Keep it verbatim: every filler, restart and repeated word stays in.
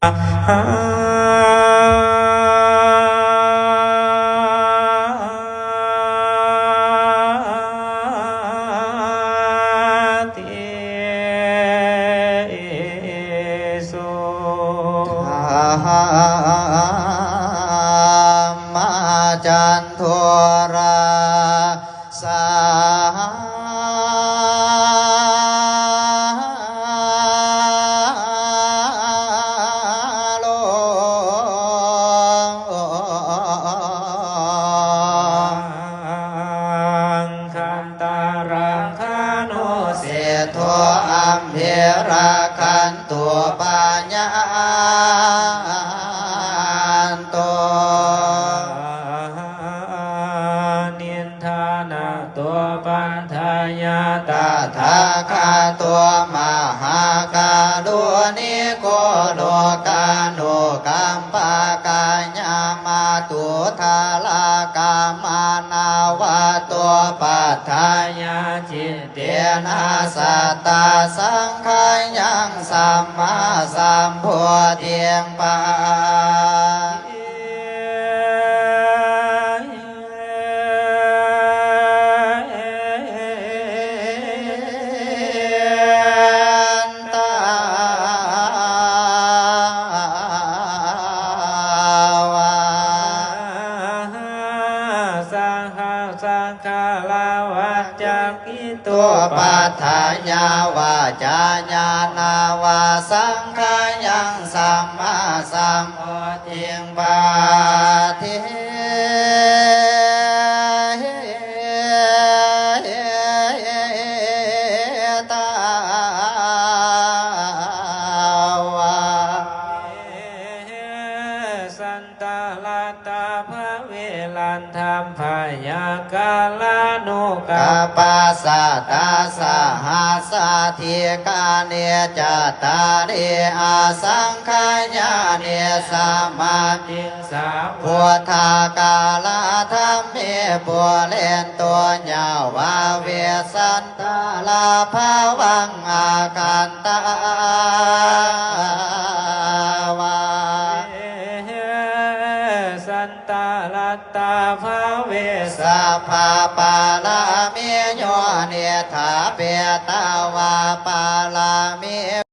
Iti so dhammacandorā sā lo kantarakkhaṇo seṭṭho ambhirakkhantu payanto. Nindānato paṭṭhāya tathāgato mahākāruṇiko lokānukampākāya mātuttharākā mānavato paṭṭhāya cittena sattā saṅghāyaṃ sammāsambodhiṃ pā paṭṭhāya vācāya nāva saṅghāyaṃ sammāsambodhiṃ paṭi Sattā sahassādhikāni cattāri asaṅkhāyāni sammāti sabbutthakālā dhamme pūrentu yāva vessantarā bhavaṃ akantā va. Sabbā pāramī yoniṭṭhāpetvā pāramī